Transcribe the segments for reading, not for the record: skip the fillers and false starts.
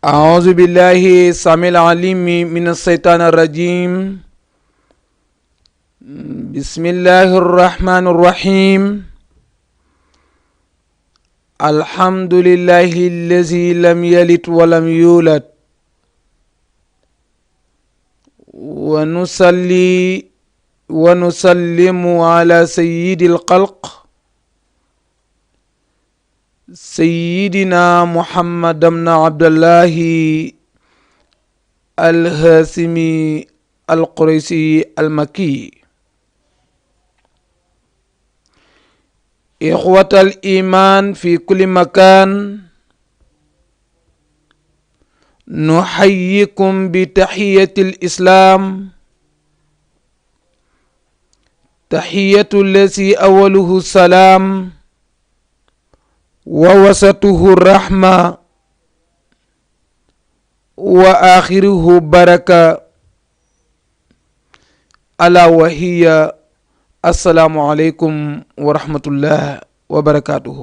أعوذ بالله السميع العليم من الشيطان الرجيم. بسم الله الرحمن الرحيم. الحمد لله الذي لم يلد ولم يولد، ونصلي ونسلم على سيد الخلق سيدنا محمد بن عبد الله الهاشمي القريشي المكي. إخوة الإيمان في كل مكان، نحييكم بتحية الإسلام، تحية الذي أوله السلام ووسطه الرحمة وآخره بركة، ألا وهي السلام عليكم ورحمة الله وبركاته.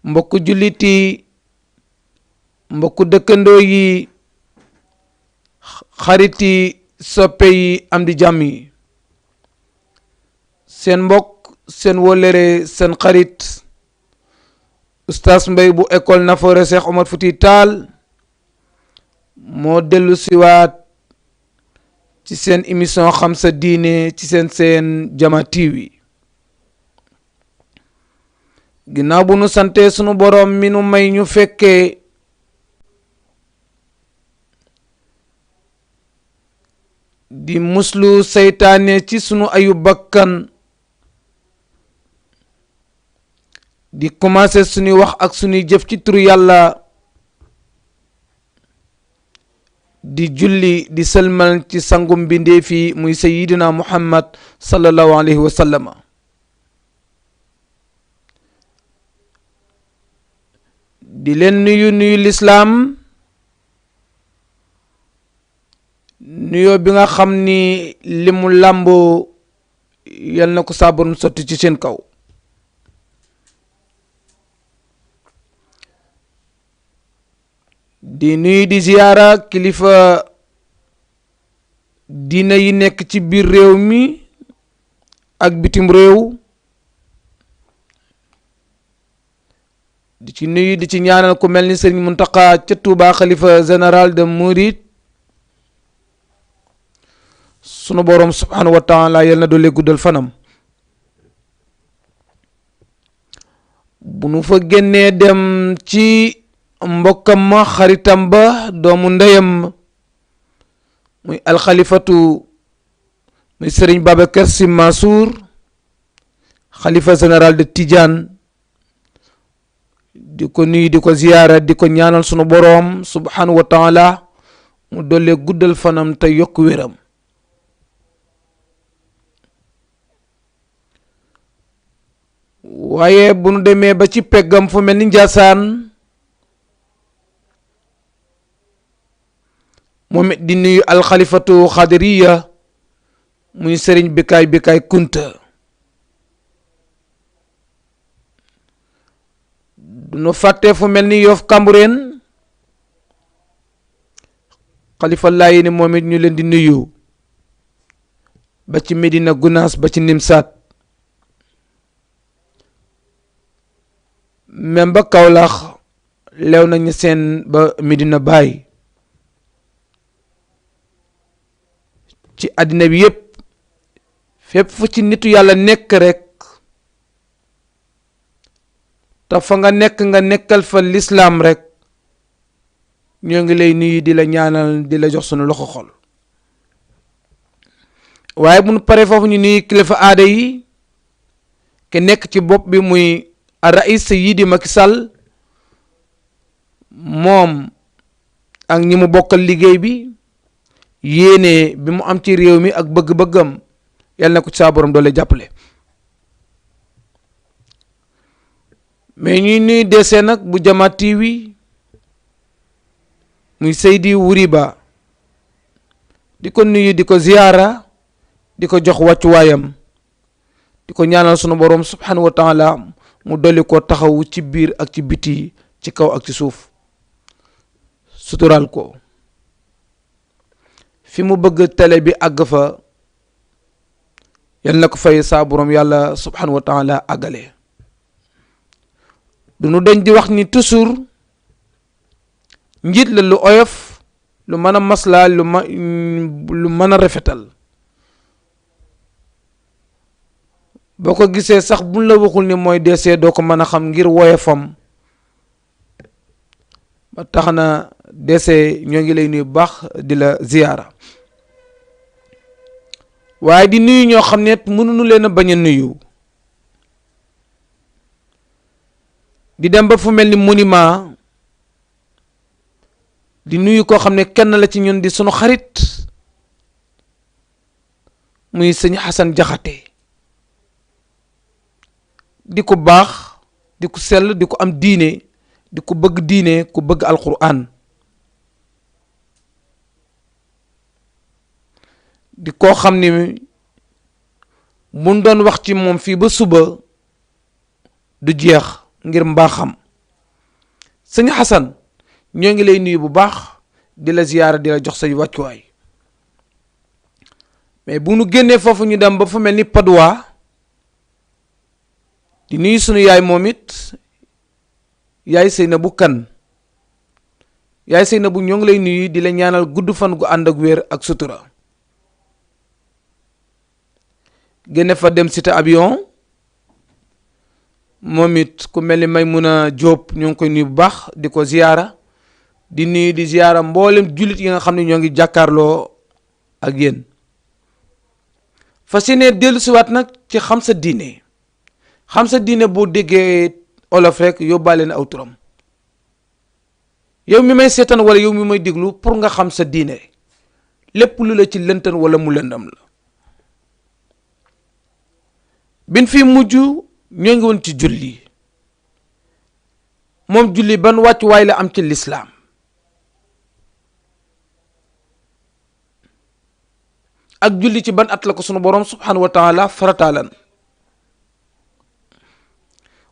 mbokku jullit yi, mbokku dëkkandoo yi, xarit yi, soppe yi, am di jàmm yi, seen mbokk, seen wóllëre, seen xarit Oustaz Mbaye bu école Nafoore Cheikh Omar Fouti Tall moo dellu siwaat ci seen émission xam sa diine ci seen Jama TV. ginnaaw bu nu sante sunu boroom mi nu may ñu fekkee di muslu seytaane ci sunu ayu bakkan, di commencé suñuy wax ak suñuy jëf ci turu yàlla, di julli di sëlmal ci sangum bindéef yi muy sayidina muhammad sallallahu alayhi wa sallam. di leen nuyu lislaam, nuyoo bi nga xam ni li mu làmboo yal na ko saa borom sotti ci seen kaw. di nuyu di ziyaara kilifa diina yi nekk ci biir réew mi ak bitim réew, di ci nuyu di ci ñaanal ku mel ni Sëriñ Muntaqa ca Tuuba, xalifa général de Mouride. sunu boroom subhanahu wa taala yal na doole guddal fanam. bu nu fa génnee dem ci mbokkam ma, xaritam ba, doomu ndeyam muy alxalifatu muy Sëriñ Babacar Sy Mansour, xalifa général de Tidiane, di ko nuyu di ko ziyaara di ko ñaanal sunu boroom subhanahu wa taala mu doole guddal fanam te yokk wéram. waaye bu nu demee ba ci peggam fu mel ni Njaasaan, moom it di nuyu alxalifatu xadiriya muy Sëriñ Bikaay Kunta. du nu fàtte fu mel ni Yoff Cambérène, xalifa Laay ni moom it ñu leen di nuyu, ba ci Medina Gunaas, ba ci Nimsaat, même ba Kawlax, leew nañu seen ba Medina Baay. ci àddina bi yépp fépp fu ci nitu yàlla nekk rek te fa nga nekkal fa lislaam rek, ñoo ngi lay nuyu di la ñaanal di la jox sunu loxo xol. waaye bu nu paree foofu ñu nuyu kilifa aada yi, ke nekk ci bopp bi muy rais Seydi Macky Sall, moom ak ñi mu bokkal liggéey bi, yéene bi mu am ci réew mi ak bëgg-bëggam, yàlla na ko ci saa borom doole jàppale. mais ñuy nuy desee nag bu Jama TV muy Seydi Wuri Ba, di ko nuyu di ko ziyaara di ko jox wàccuwaayam, di ko ñaanal sunu borom subhanahu wa taala mu dolli ko taxawu ci biir ak ci biti, ci kaw ak ci suuf. sutural ko fi mu bëgg télé bi àgg fa yal na ko fay saa borom yàlla subhanahu wa taala àggale. du nu dañ di wax ni toujours njiit la lu oyof lu mën a maslaa lu mën a rafetal. boo ko gisee sax buñ la waxul ni mooy DC doo ko mën a xam ngir woyofam ba tax na DC ñoo ngi lay nuyu bu baax di la ziyaara waaye di nuyu ñoo xam ne mënuñu leen a bañ a nuyu di dem ba fu mel ni monument di nuyu koo xam ne kenn la ci ñun di sunu xarit muy sëñ Xasan Jaxate di ko baax di ko sell di ko am diine di ko bëgg diine ku bëgg alquran di koo xam ni buñ doon wax ci moom fii ba suba du jeex ngir mbaaxam. sëñ Xasan ñoo ngi lay nuyu bu baax di la ziyaara di la jox say wàccuwaay mais bu nu génnee foofu ñu dem ba fu mel ni Padoa di nuyu sunu yaay moom it yaay Seynabou Kan yaay Seynabou ñoo ngi lay nuyu di la ñaanal gudd fan gu ànd ak wér ak sutura. génne fa dem cité avion moom it ku mel ni Maymuna Jóob ñoo ngi koy nuyu bu baax di ko ziyaara di nuyu di ziyaara mboolem jullit yi nga xam ne ñoo ngi jàkkaarloo ak yéen. fas yéene dellu siwaat nag ci xam sa diine. xam sa diine boo déggee olof rek yóbbaale na aw turam yow mi may seetaan wala yow mi may déglu pour nga xam sa diine lépp lu la ci lëntan wala mu lëndam la. bin fi mujj ñoo ngi woon ci julli moom julli ban wàccuwaay la am ci lislaam ak julli ci ban at la ko sunu borom subhanahu wa taala farataalan.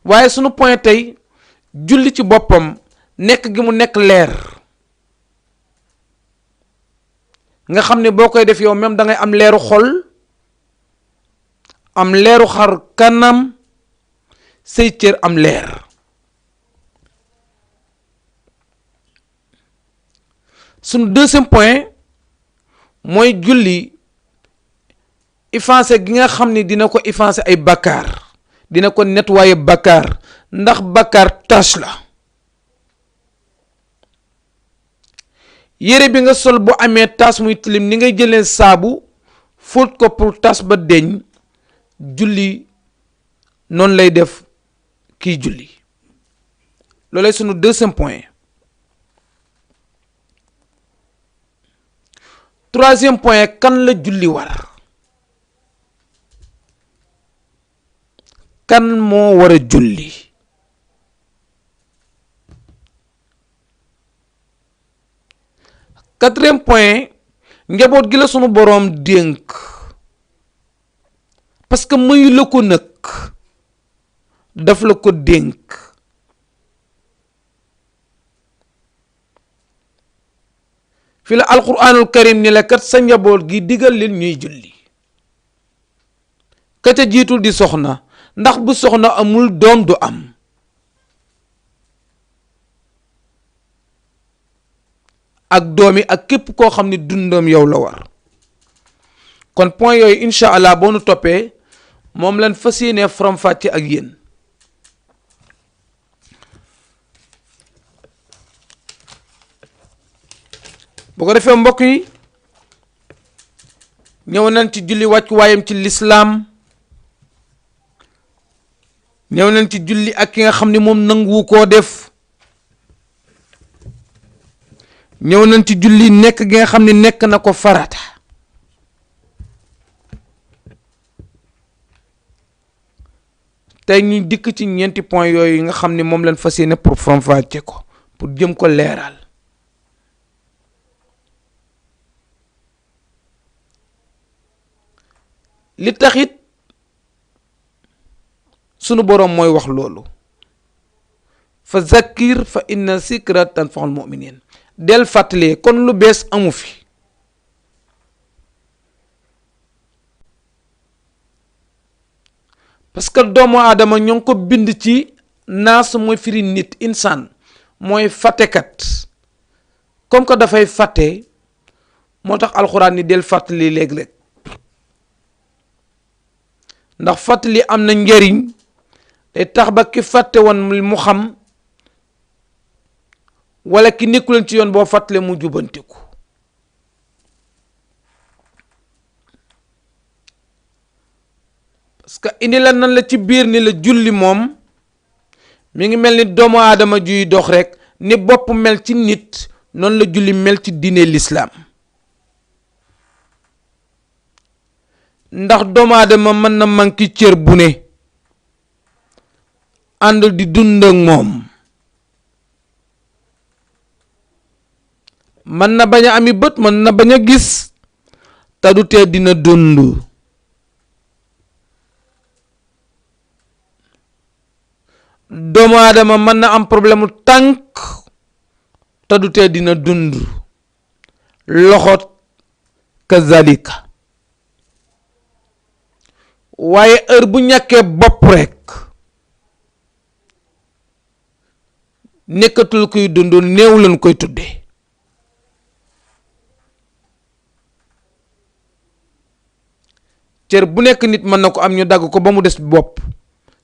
waaye sunu point tey julli ci boppam nekk gi mu nekk leer nga xam ne boo koy def yow même da ngay am leeru xol am leeru xar kanam say cër am leer. sunu deuxième point mooy julli effacer gi nga xam ne dina ko effacer ay bakkaar dina ko nettoyer bakkaar ndax bakkaar tâche la. yére bi nga sol bu amee tâche muy tilim ni ngay jëlee saabu fóot ko pour tâche ba deñ julli noonu lay def kii julli. loolay sunu deuxième point. troisième point kan la julli war. kan moo war a julli. quatrième point njaboot gi la sunu boroom dénk parce que mayu la ko nag daf la ko dénk. fi la alquranul karim ni la kat sa njaboot gi digal leen ñuy julli. ka ca jiitul di soxna ndax bu soxna amul doom du am. ak doomi ak képp koo xam ne dundam yow la war. kon point yooyu incha allah boo nu toppee moom lañ fas yéenee faram-fàcce ak yéen. bu ko defee mbokk yi ñëw nañ ci julli wàccuwaayam ci lislaam ñëw nañ ci julli ak ki nga xam ne moom nanguwu koo def. ñëw nañ ci julli nekk gi nga xam ne nekk na ko farata. tey ñu dikk ci ñeenti point yooyu nga xam ne moom lañ fas yéene pour faram-fàcce ko pour jëm ko leeral. li taxit sunu boroom mooy wax loolu fa zakkir fa inna zikra tanfaul muminin. del fàttalee kon lu bees amu fi. parce que doomu aadama ñoo ngi ko bind ci naas mooy firi nit, insaan mooy fàttekat. comme que dafay fàtte moo tax alxuraan ni del fàttali léeg-léeg ndax fàttali am na njëriñ. day tax ba ki fàtte woon mu xam, wala ki nekkuleen ci yoon boo fàttale mu jubantiku. parce que indi la nan la ci biir ni la julli moom mi ngi mel ni doomu aadama juy dox rek ni bopp mel ci nit noonu la julli mel ci diine lislaam. ndax doomu aadama mën na manki cër bu ne ànd di dund ak moom, mën na bañ a ami bët, mën na bañ a gis, te du tee dina dund. doomu aadama mën na am problème tànk te du tee dina dund. loxo kazalika. waaye heure bu ñàkkee bopp rek nekkatul kuy dund, néew lañ koy tuddee. cër bu nekk nit mën na ko am ñu dagg ko ba mu des bopp.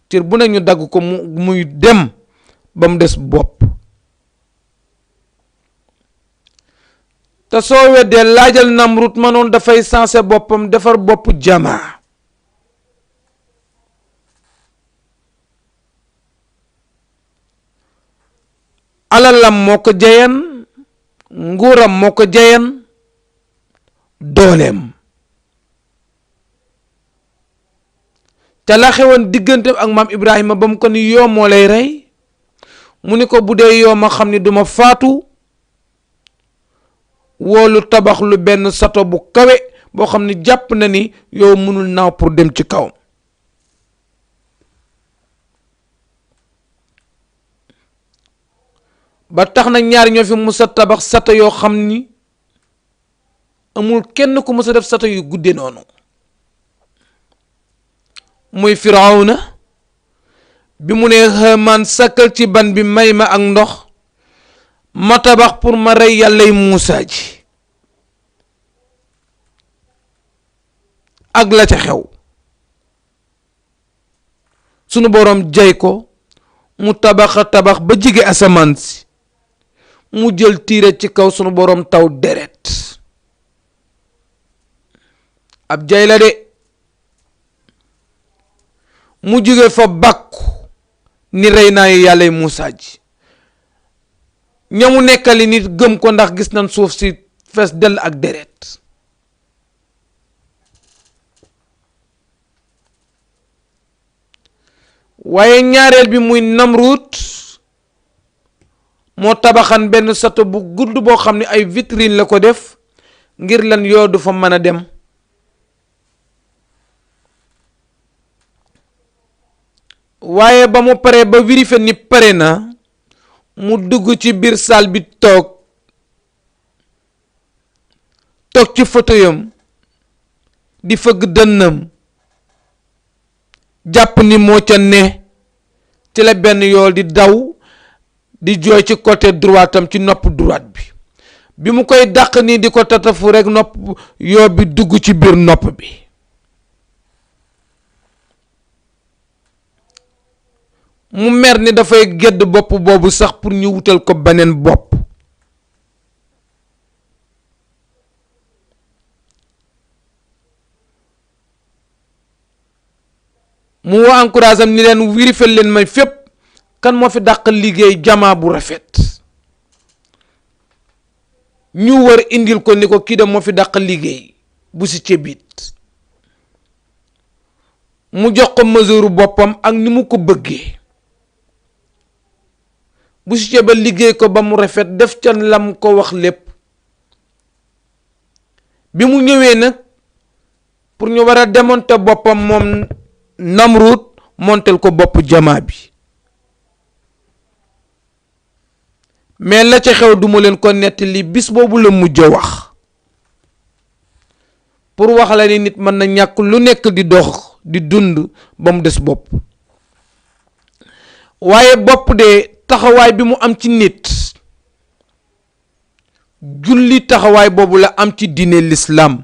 cër bu nekk ñu dagg ko muy dem ba mu des bopp. te soo weddee laajal Namrut mënoon dafay sensé boppam defar bopp jamaa. alalam moo ko jayan, nguuram moo ko jayan, dooleem. te la xewoon diggante ak maam Ibrahima ba mu ko ni yoo moo lay rey, mu ni ko bu dee yoo ma xam ni duma faatu, woolu tabax lu benn sato bu kawe boo xam ni jàpp na ni yow mënul naaw pour dem ci kaw. ba tax na ñaari ñoo fi musa tabax sato yoo xam ni amul kenn ku musa def sato yu gudde noonu. muy Firawna bi mu ne Haamaan sakkal ci ban bi may ma ak ndox ma tabax pour ma rey yàllay Muusaa ji ak la ca xew. sunu boroom jay ko mu tabaxa tabax ba jige asamaan si mu jël tiire ci kaw, sunu boroom taw deret. ab jay la de. mu jóge fa bàkku ni rey naa yàllay Muusaa ji. ñamu nekkali nit gëm ko ndax gis nañ suuf si fees dell ak deret. waaye ñaareel bi muy Namrut moo tabaxan benn sato bu gudd boo xam ne ay vitrine la ko def ngir lan yoo du fa mën a dem. waaye ba mu paree ba vérifier ni pare na mu dugg ci biir salle bi toog ci fauteuilam di fëgg dënnam jàpp ni moo ca ne. ci la benn yool di daw di jooy ci côté droitam ci nopp droite bi mu koy dàq nii di ko tatafu rek nopp yoo bi dugg ci biir nopp bi. mu mer ni dafay gedd bopp boobu sax pour ñu wutal ko beneen bopp. mu woo encourage am ni leen wirifel leen may fépp kan moo fi dàq liggéey jamaa bu rafet. ñu war indil ko ni ko kii de moo fi dàq liggéey bu si cebit. mu jox ko mesure boppam ak ni mu ko bëggee. bu si ba liggéey ko ba mu rafet def ca lam ko wax lépp. bi mu ñëwee nag pour ñu war a démonter boppam moom Namrut montel ko bopp jamaa bi. mais la ca xew duma leen ko nettali bis boobu la mujj wax pour wax la ni nit mën na ñàkk lu nekk di dox di dund ba mu des bopp. waaye bopp de taxawaay bi mu am ci nit julli taxawaay boobu la am ci diine l'islam.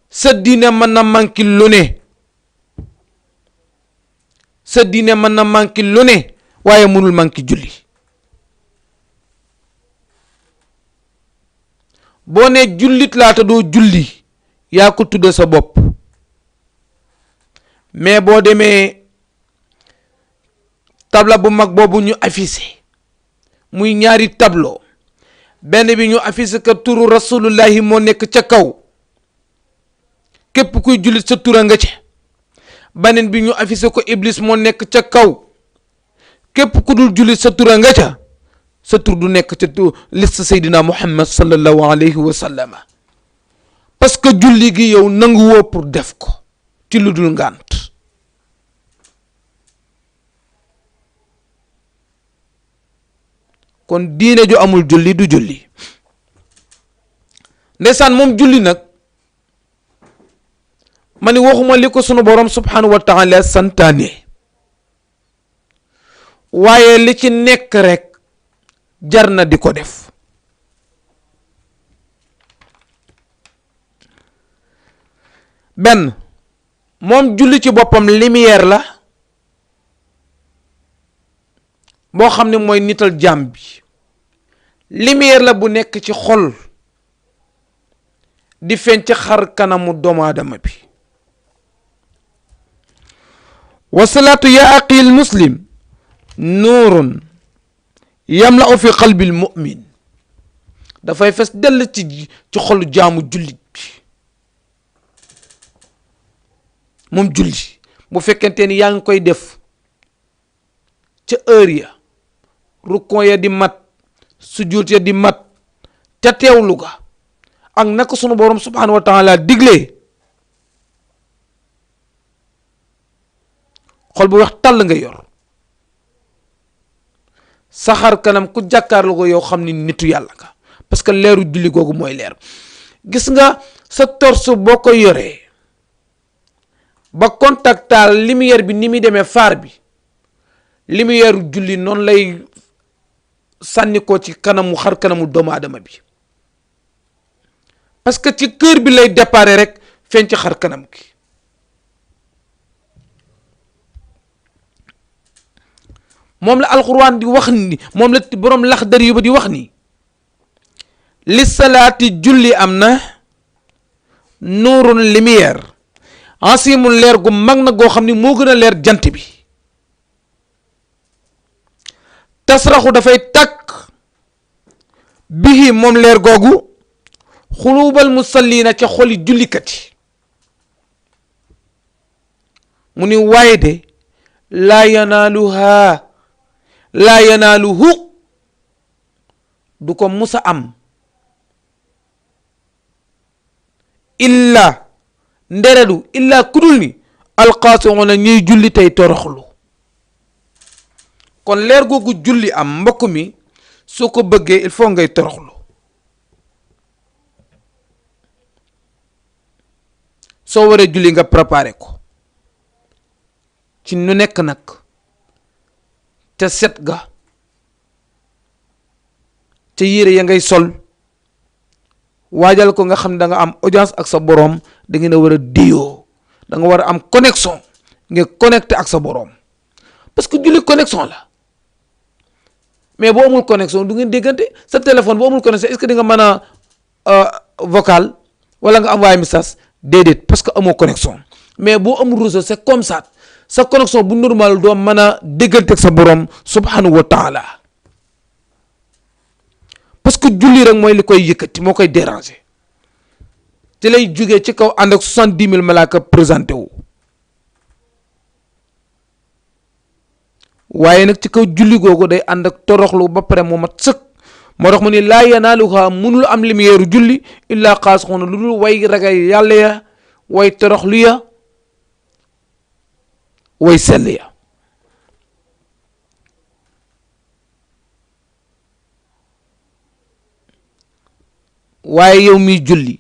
sa diine mën na manqué lu ne sa diine mën na manqué lu ne waaye mënul manqué julli. boo ne jullit laa te doo julli yaa ko tudde sa bopp. mais boo demee tabla bu mag boobu ñu affiché muy ñaari tableau benn bi ñu affiché ka turu rasulullahi moo nekk ca kaw képp kuy jullit sa tura nga ca. beneen bi ñu affiché ko iblis moo nekk ca kaw képp ku dul jullit sa tura nga ca. sa tur du nekk ca liste Seydina Muhammad sallallahu alayhi wa sallam parce que julli gi yow nangu woo pour def ko ci lu dul ngànt. kon diine ju amul julli du julli. ndeysaan moom julli nag ma ni waxuma li ko sunu borom subhanahu wa taala santaane waaye li ci nekk rek jar na di ko def. benn moom julli ci boppam lumière la boo xam ne mooy nital jaam bi. lumière la bu nekk ci xol di feeñ ci xar kanamu doomu aadama bi. wasalaatu yaa aqil muslim nuurun yamla'u fi qalbil mu'min dafay fes dell ci xolu jaamu jullit bi. moom julli bu fekkente ni yaa ngi koy def ca heure ya rukon ya di mat sujjóot ya di mat ca teewlu ga ak naka sunu borom subhanahu wa taala diglee xol bu wax tàll nga yor saxaar kanam ku jàkkaarlu ko yow xam ni nitu yàlla nga parce que leeru julli googu mooy leer. gis nga sa torse boo ko yoree ba contactal lumière bi ni muy demee faar bi lumière julli noonu lay sànni ko ci kanamu xar kanamu doomu aadama bi parce que ci cœur bi lay déparé rek feeñ ci xar kanam gi. moom la alxuraan di wax ni moom la boroom Laxdari yu ba di wax ni li salaati julli am na nuurun lumière asimul leer gu mag na goo xam ni moo gën a leer jant bi. tasraxu dafay takk bihi moom leer googu xuluubal musallina ca xoli jullikat yi. mu ni waaye de laa yanaaluhu du ko musa am illa nderedu illa kudul ni alqaasiuna ñuy julli tey toroxlu. kon leer googu julli am mbokk mi soo ko bëggee il faut ngay toroxlu. soo waree julli nga préparé ko ci nu nekk nag ca set ga ca yére ya ngay sol waajal ko nga xam ne da nga am audience ak sa boroom da ngeen a war a déyoo da nga war a am connexion nga connecté ak sa boroom parce que julli connexion la. mais boo amul connexion du ngeen déggante. sa téléphone boo amul connexion est-ce que di nga mën a vocal wala nga envoyé message déedéet parce que amoo connexion. mais boo amul réseau c'est comme ça sa connexion bu normal doo mën a déggante ak sa borom subhanahu wa taala parce que julli rek mooy li koy yëkkati moo koy déranger te lay jugee ci kaw ànd ak 70,000 malaaka présenté wu. waaye nag ci kaw julli googu day ànd ak toroxlu ba pare moo mat sëkk moo tax mu ni laa yanaaluha munul am lumière julli illaa xaasixuuna lu dul way ragal yàlla ya way toroxlu ya way sell ya. waaye yow miy julli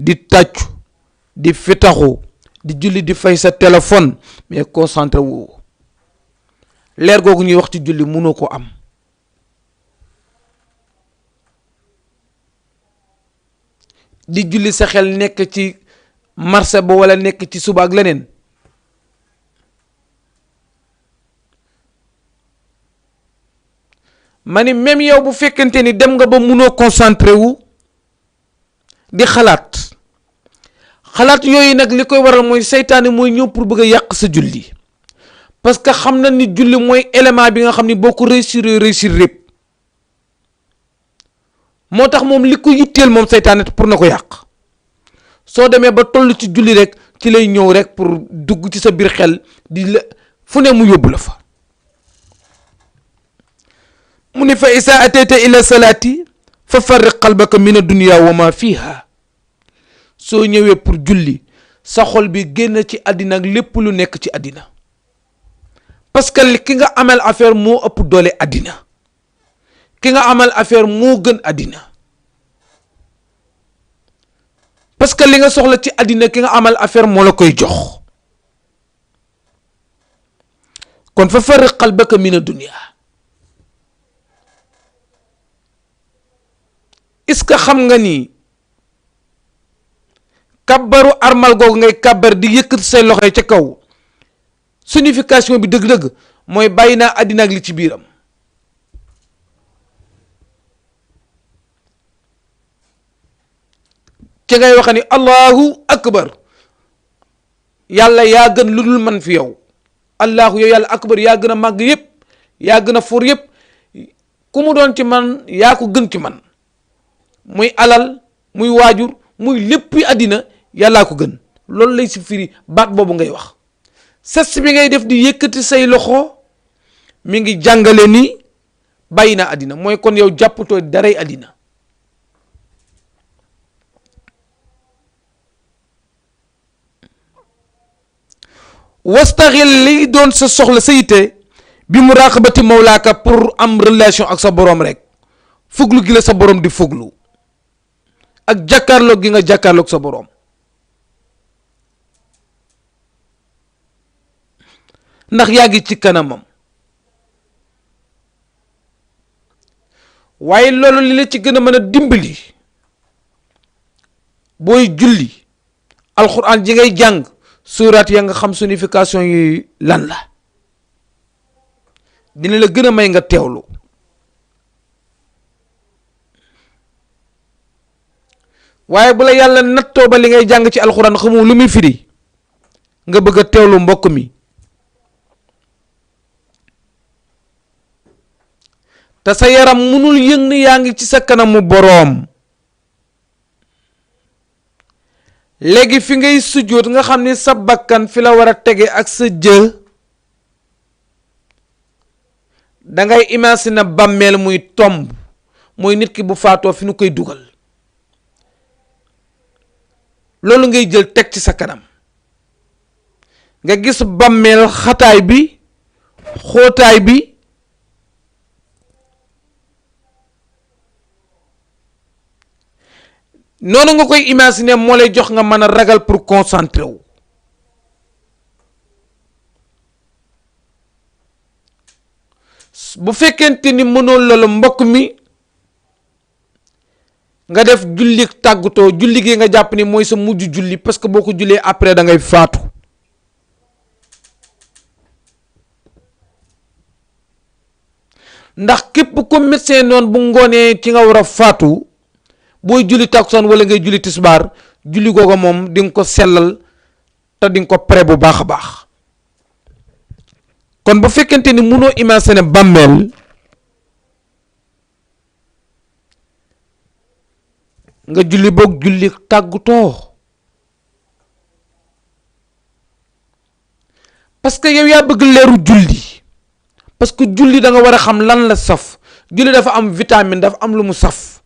di tàccu di fitaxu di julli di fay sa téléphone mais concentré wu leer googu ñuy wax ci julli mënoo ko am. di julli sa xel nekk ci marché ba wala nekk ci suba ak leneen ma ni même yow bu fekkente ni dem nga ba munoo concentré wu di xalaat yooyu nag li koy waral mooy seytaane mooy ñëw pour bëgg a yàq sa julli parce que xam na ni julli mooy élément bi nga xam ni boo ko réussir répp moo tax moom li ko yitteel moom seytaane pour na ko yàq soo demee ba toll ci julli rek ci lay ñëw rek pour dugg ci sa biir xel di la fu ne mu yóbbu la fa mu ni fa isa atayta ila salaati fa farriq qalbaka min ad-dunya wa ma fiha soo ñëwee pour julli sa xol bi génn ci àddina ak lépp lu nekk ci àddina parce que ki nga amal affaire moo ëpp doole àddina ki nga amal affaire moo gën àddina parce que li nga soxla ci àddina ki nga amal affaire moo la koy jox kon fa farriq qalbaka min ad-dunya. est-ce que xam nga ni kabbaru armal googu ngay kabbar di yëkkati say loxo ca kaw signification bi dëgg-dëgg mooy bàyyi naa àddina ak li ci biiram ci ngay wax ni allahu akbar yàlla yaa gën lu dul man fi yow allahu yow yàlla akbar yaa gën a màgg yëpp yaa gën a for yëpp ku mu doon ci man yaa ko gën ci man muy alal muy waajur muy lépp àddina yàllaa ko gën loolu lay si firi baat boobu ngay wax ses bi ngay def di yëkkati say loxo mi ngi jàngale ni bàyyi naa àddina mooy kon yow jàppatoo daray àddina wastaxil li doon sa soxla sa yite bi muraqabati mawlaaka pour am relation ak sa boroom rek fuglu gi la sa boroom di fuglu ak jàkkaarloog gi nga jàkkaarloog sa boroom ndax yaa ngi ci kanamam waaye loolu li la ci gën a mën a dimbali booy julli alxuraan ji ngay jàng suuraat ya nga xam signification yi lan la dina la gën a may nga teewlu waaye bu la yàlla nattoo ba li ngay jàng ci alxuraan xamu lu muy firi nga bëgg a teewlu mbokk mi te sa yaram munul yëg ni yaa ngi ci sa kanamu boroom léegi fi ngay sujjóot nga xam ni sa bakkan fi la war a tege ak sa jë dangay imaginer bàmmeel muy tomb muy nit ki bu faatoo fi nu koy dugal loolu ngay jël teg ci sa kanam nga gis bàmmeel xataay bi xóotaay bi noonu nga koy imaginer moo lay jox nga mën a ragal pour concentrer wu bu fekkente ni mënoo loolu mbokk mi nga def julli tàggatoo julli gi nga jàpp ni mooy sa mujj julli parce que boo ko jullee après da ngay faatu ndax képp ko médecin noonu bu ngoonee ci nga war a faatu booy julli takkusaan wala ngay julli tisbaar julli googu moom di nga ko sellal te di nga ko pare bu baax a baax kon bu fekkente ni mënoo imaginer bàmmeel nga julli boog julli tàggutoo parce que yow yaa bëgg leeru julli parce que julli da nga war a xam lan la saf julli dafa am vitamine dafa am lu mu saf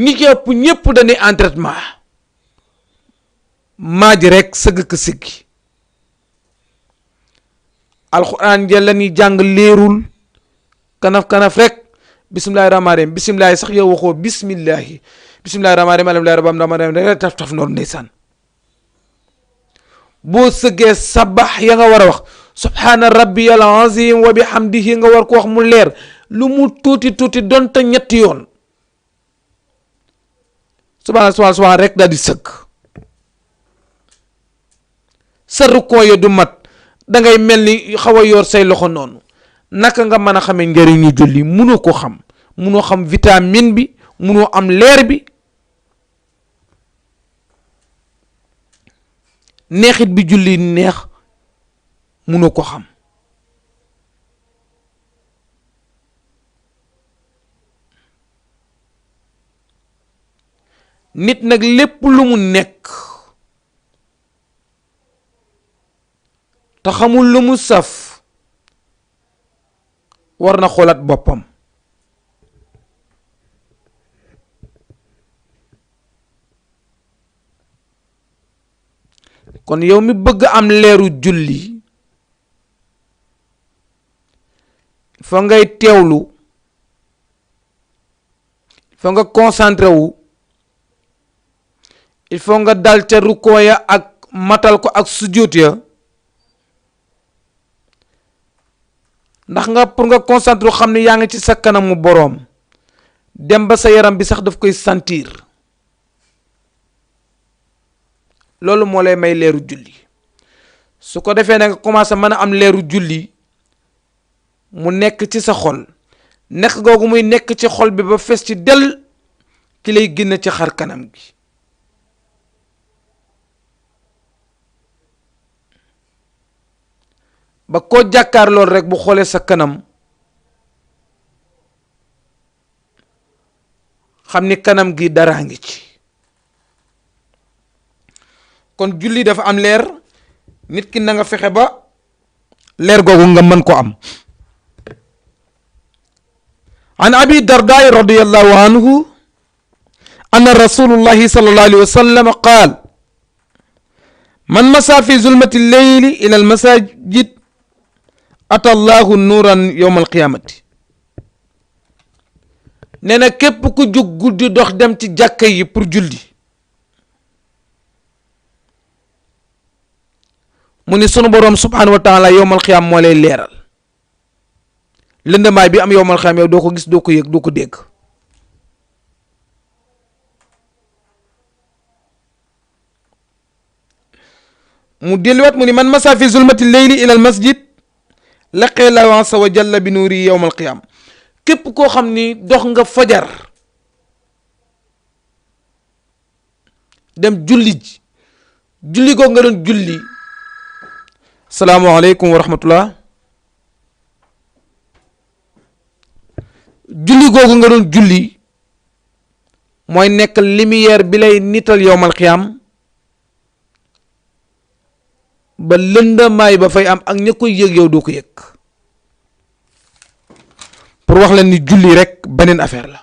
ñi ci ëpp ñëpp dañuy entraînement maa ji rek sëgg ka siggi alxuraan ja la ñuy jàng leerul kanaf rek bisimilahi rahmaani rahim bisimilahi sax yow waxoo bisimilahi rahmaani rahim alhamdulilahi rabbil alamin rek taf noonu ndeysaan. boo sëggee sabax ya nga war a wax subhaana rabbiyal azim wa bihamdihi nga war ko wax mu leer lu mu tuuti donte ñetti yoon subhaana rek daal di sëgg. sa rukkoo ya du mat dangay mel ni xaw a yor say loxo noonu. naka nga mën a xamee njëriñu julli munoo ko xam munoo xam vitamine bi munoo am leer bi neexit bi julli neex munoo ko xam. nit nag lépp lu mu nekk te xamul lu mu saf war na xoolaat boppam. kon yow mi bëgg am leeru julli fa ngay teewlu fa nga concentré wu il faut nga dal ca rukkoo ya ak matal ko ak sujjóot ya ndax nga pour nga concentré xam ne yaa ngi ci sa kanamu boroom dem ba sa yaram bi sax daf koy sentir loolu moo lay may leeru julli su ko defee ne nga commencé mën a am leeru julli mu nekk ci sa xol nekk googu muy nekk ci xol bi ba fees ci del ki lay génn ci xar kanam gi. ba koo jàkkaar lool rek bu xoolee sa kanam xam ni kanam gi daraa ngi ci. kon julli dafa am leer nit ki na nga fexe ba leer googu nga mën ko am. an abi darda radiyallahu anhu anna rasulullahi sallallahu alayhi wa sallam qaal man masa fi zulmati lleyli ila al masajid ata allahu nuuran yowma alqiyamati. nee na képp ku jóg guddi dox dem ci jàkka yi pour julli mu ni sunu boroom subhanahu wa taala yowmal xiyaam moo lay leeral lëndamaay bi am yowmal xiyaam yow doo ko gis doo ko yëg doo ko dégg. mu delluwaat mu ni man masa fi zulmati leyli ila al masjid laqee lahu azza wa jalla bi nuuri yowmal xiyaam. képp koo xam ni dox nga fajar dem julli ji julli ko nga doon julli salaamaaleykum wa rahmatullah julli googu nga doon julli mooy nekk lumière bi lay nital yowmal xiyaam ba lëndamaay ba fay am ak ña koy yëg yow doo ko yëg. pour wax leen ni julli rek beneen affaire la.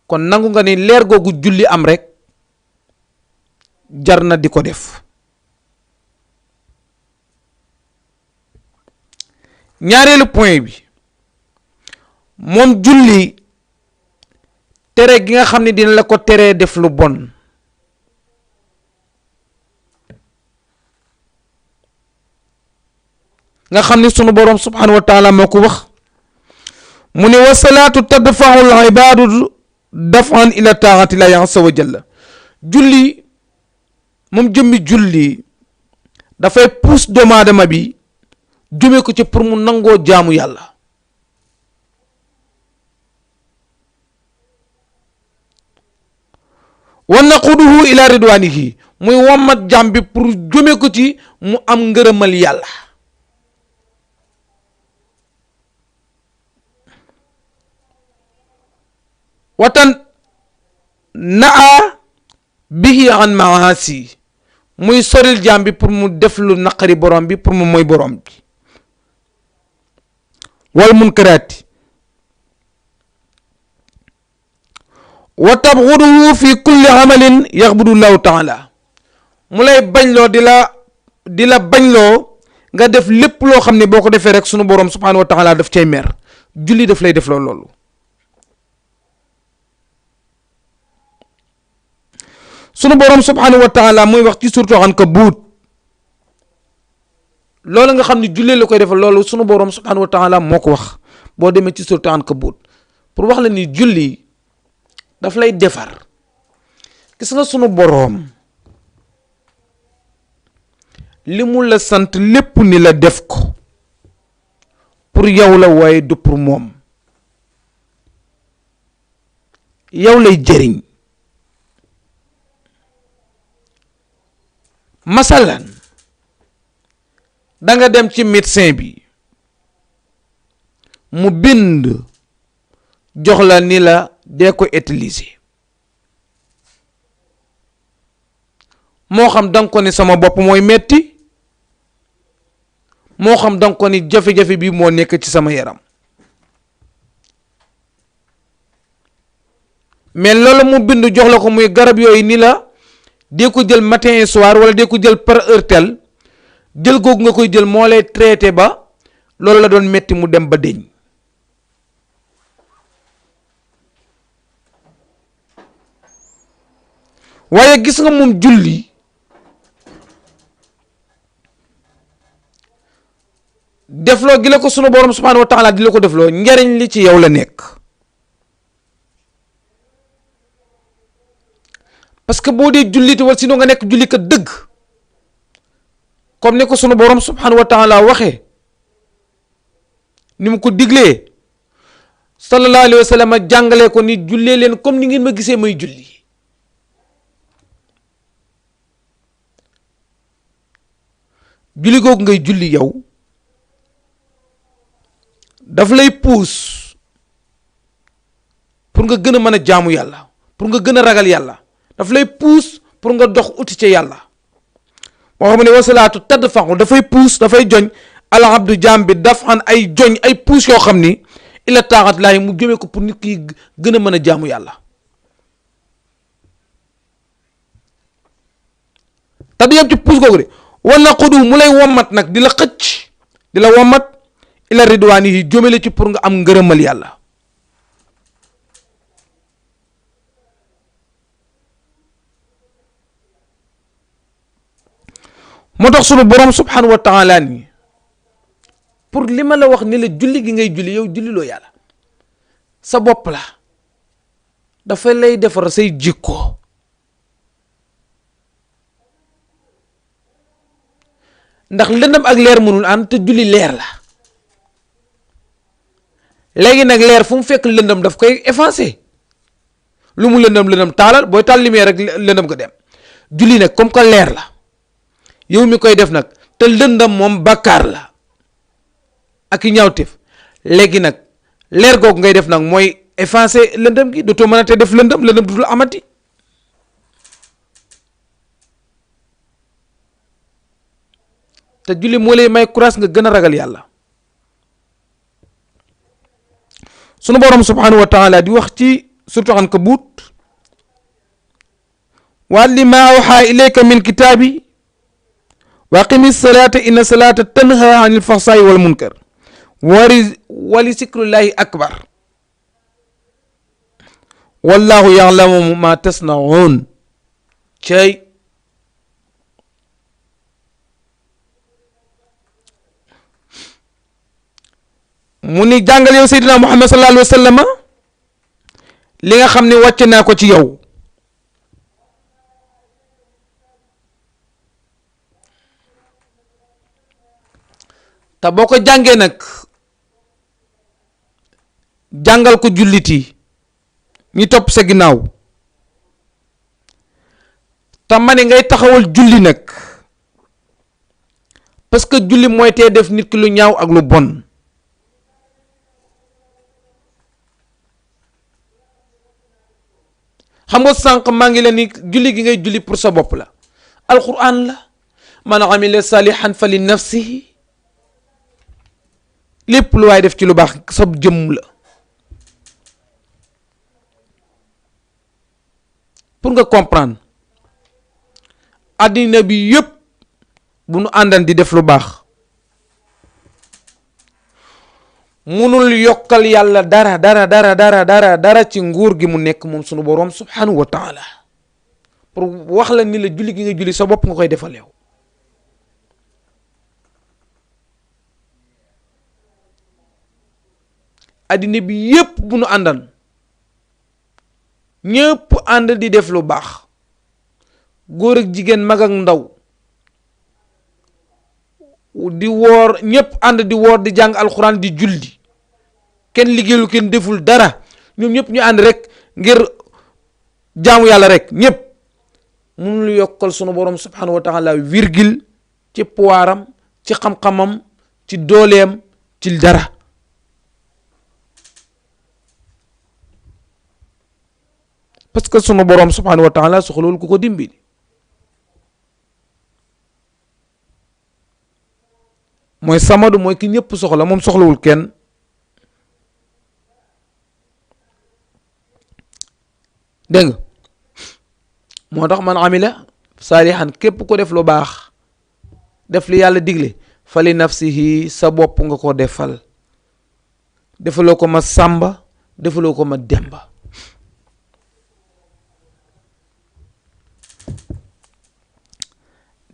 kon nangu nga ni leer googu julli am rek jar na di ko def. ñaareelu point bi moom julli tere gi nga xam ne dina la ko teree def lu bon nga xam ne sunu boroom subhanahu wa taala moo ko wax mu ne wa salaatu tadfahu al ibaadu dafan ila taati llahi azza wa jalla. julli moom jëmmi julli dafay puus doomu aadama bi jëme ko ci pour mu nangoo jaamu yàlla. wa naquduhu ila ridwanihi muy wommat jaam bi pour jëme ko ci mu am ngërëmal yàlla. watan naa bihi an maasi muy soril jaam bi pour mu def lu naqari borom bi pour mu mooy borom bi. wal munkaraati wa tabghuduhu fi kulli amalin yaxbudu llahu taala mu lay bañloo di la bañloo nga def lépp loo xam ne boo ko defee rek sunu borom subhanahu wa taala daf cay mer. julli daf lay def loolu. sunu borom subhanahu wa taala muy wax ci suratu Ankabut loolu nga xam ne julli la koy defal loolu sunu borom subhanahu wa taala moo ko wax boo demee ci suratu Ankabut pour wax la ni julli daf lay defar. gis nga sunu borom li mu la sant lépp ni la def ko pour yow la waaye du pour moom. yow lay jëriñ. masalan da nga dem ci médecin bi mu bind jox la ni la dee ko utiliser moo xam danga ko ni sama bopp mooy metti moo xam danga ko ni jafe-jafe bi moo nekk ci sama yaram mais loolu mu bind jox la ko muy garab yooyu ni la dee ko jël matin et soir wala dee ko jël par heure tel jël googu nga koy jël moo lay traité ba loolu la doon metti mu dem ba deñ. waaye gis nga moom julli defloo gi la ko sunu borom subhanahu wa taala di la ko defloo njariñ li ci yow la nekk. parce que boo dee julliti wala sinon nga nekk julli ka dëgg comme ni ko sunu borom subhanahu wa taala waxee ni mu ko diglee sallallahu alayhi wa sallam jàngalee ko ni jullee leen comme ni ngeen ma gisee may julli. julli googu ngay julli yow daf lay puus pour nga gën a mën a jaamu yàlla pour nga gën a ragal yàlla. daf lay puus pour nga dox uti ca yàlla moo xam ne wasalaatu tadd faxu dafay puus dafay joñ al abdu jaam bi daf xan ay joñ ay puus yoo xam ni ila taaxat laay mu jëmee ko pour nit ki gën a mën a jaamu yàlla. te du yem ci puus googu de wala xudu mu lay wommat nag di la xëcc di la wommat ila ridwaani yi jëmale ci pour nga am ngërëmal yàlla. moo tax sunu borom subhanahu wa taala ni pour li ma la wax ni la julli gi ngay julli yow julliloo yàlla sa bopp la dafa lay defar say jikko ndax lëndëm ak leer mënul ànd te julli leer la léegi nag leer fu mu fekk lëndëm daf koy effacer lu mu lëndëm taalal booy taal lumière rek lëndëm ko dem julli nag comme que leer la yow mi koy def nag te lëndëm moom bàkkaar la ak i ñaawteef léegi nag leer googu ngay def nag mooy effacer lëndëm gi dootoo mën a te def lëndëm dootul amati. te julli moo lay may courage nga gën a ragal yàlla. sunu borom subhanahu wa taala di wax ci suratu Ankabut wa li ma awxa ilayka min kitaabi wa aqimi salata inna salata tanha anil fahsai wal munkar wali zikrullahi akbar wallahu ya'lamu ma tasnaun. cey mu ni jàngal yow Seydina Muhammad sallallahu alayhi wa sallam li nga xam ne wàcce naa ko ci yow te boo ko jàngee nag jàngal ko julliti ñi topp sa ginnaaw te ma ne ngay taxawal julli nag parce que julli mooy tee def nit ki lu ñaaw ak lu bon. xam nga sànq maa ngi leen ni julli gi ngay julli pour sa bopp la alquran la man amila salihan fa li nafsihi lépp lu waay def ci lu baax sa jëmm la pour nga comprendre àddina bi yépp bu nu àndan di def lu baax munul yokkal yàlla dara ci nguur gi mu nekk moom sunu boroom subhanahu wa taala pour wax la ni la julli gi nga julli sa bopp nga koy defal yow. àddina bi yépp bu nu àndan ñépp ànd di def lu baax góor ak jigéen mag ak ndaw di woor ñépp ànd di woor di jàng alxuraan di julli kenn liggéeylu kenn deful dara ñoom ñépp ñu ànd rek ngir jaamu yàlla rek ñépp mënul yokkal sunu borom subhanahu wa taala virgule ci pouvoiram ci xam-xamam ci dooleem ci dara. parce que sunu borom subhanahu wa taala soxlawul ku ko dimbali. mooy samadu mooy ki ñëpp soxla moom soxlawul kenn. dégg nga moo tax man amila saalihan képp ko def lu baax def li yàlla digle fali nafsihi sa bopp nga ko defal defaloo ko ma sàmba defaloo ko ma demba.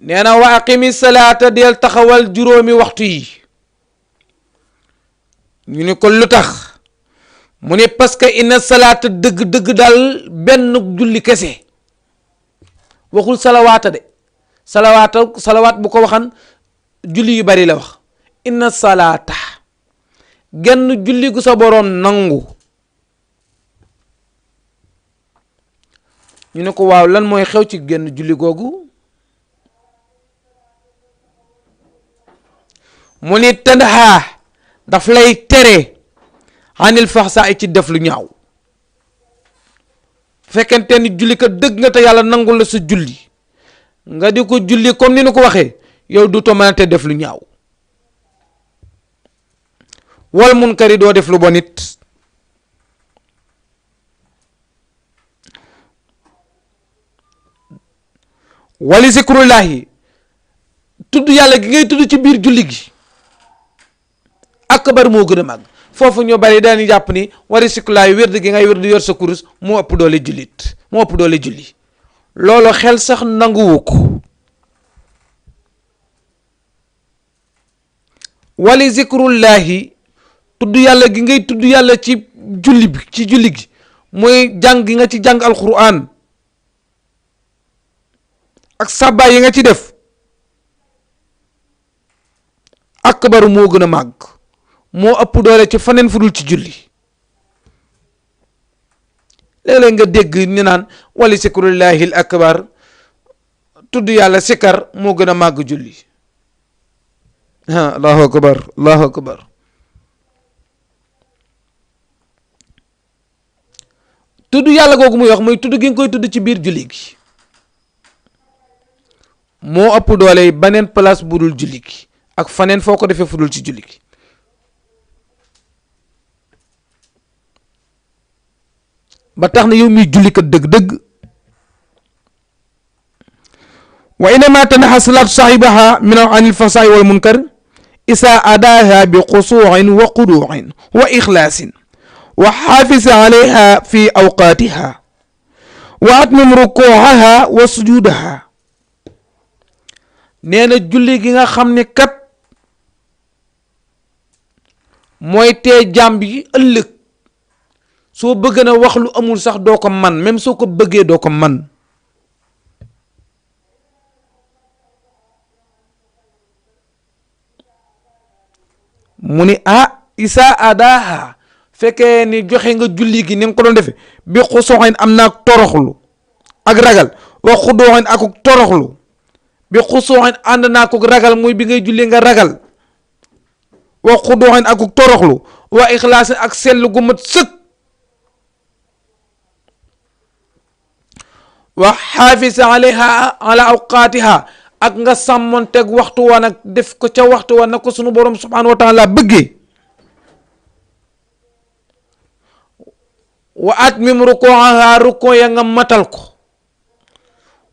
nee na wa aqimi salaata del taxawal juróomi waxtu yi ñu ne ko lu tax mu ne parce que inna salaata dëgg daal benn julli kese waxul salawaata de salawaat bu ko waxan julli yu bari la wax inna salaata genn julli gu sa boroom nangu. ñu ne ko waaw lan mooy xew ci genn julli googu mu ni tanha daf lay tere anil faxsaa ci def lu ñaaw fekkente ni julli ka dëgg nga te yàlla nangul la sa julli nga di ko julli comme ni nu ko waxee yow du to mënate def lu ñaaw wal munkari doo def lu bon it wali zikrullahi tudd yàlla gi ngay tudd ci biir julli gi akbar moo gën a màgg foofu ñu bari dañuy jàpp ni wari sikulaay wérd gi ngay wérd yor sa kurus moo ëpp doole jullit moo ëpp doole julli loolu xel sax nanguwu ko. wali zikrullahi tudd yàlla gi ngay tudd yàlla ci julli bi ci julli gi mooy jàng gi nga ci jàng alquran ak sàbbaay yi nga ci def akbar moo gën a màgg moo ëpp doole ci faneen fu dul ci julli. léeg-léeg nga dégg ñu naan wali zikrullahi al akbar tudd yàlla sikar moo gën a màgg julli. allahu akbar allahu akbar. tudd yàlla googu muy wax mooy tudd gi nga koy tudd ci biir julli gi moo ëpp doole yi beneen place bu dul julli gi ak faneen foo ko defee fu dul ci julli gi. ba tax na yow miy julli kat dëgg-dëgg wa innama tanaha salaatu saahibaha min anil fasaai wal munkar isa adaaha bi xusuuin wa quduuin wa ixlaasin wa xaafisa alayha fi awqaatiha wa atmim rukuuaha wa sujuudaha. nee na julli gi nga xam ne kat mooy tee jàmm bi ëllëg soo bëgg na wax lu amul sax doo ko man même soo ko bëggee doo ko man. mu ni isa adaha fekkee ni joxe nga julli gi ni nga ko doon defee bi xusuuxin am naag toroxlu ak ragal wa xuduuxin ak toroxlu bi xusuuxin ànd naa ko ragal muy bi ngay julli nga ragal wa xuduuxin ak toroxlu wa ixlaasin ak sellu gu mat sëkk wa xaafisa alayha ala awqaatiha ak nga sàmmonteeg waxtu wa nag def ko ca waxtu wa na ko sunu borom subhanahu wa taala bëggee wa atmim rukuuha rukoo ya nga matal ko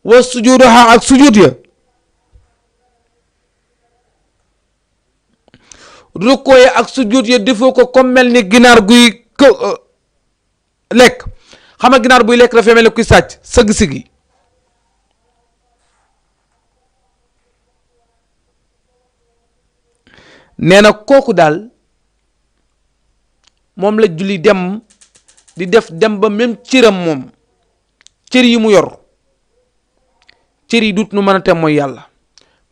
wa sujuduha ak sujud ya rukkoo ya ak sujud ya defoo ko comme mel ni ginaar guy lekk. xam nga ginaar buy lekk dafay mel ni kuy sàcc sëgg sigi nee na kooku daal moom la julli dem di def dem ba même cëram moom cër yi mu yor cër yi dut nu mën a tem mooy yàlla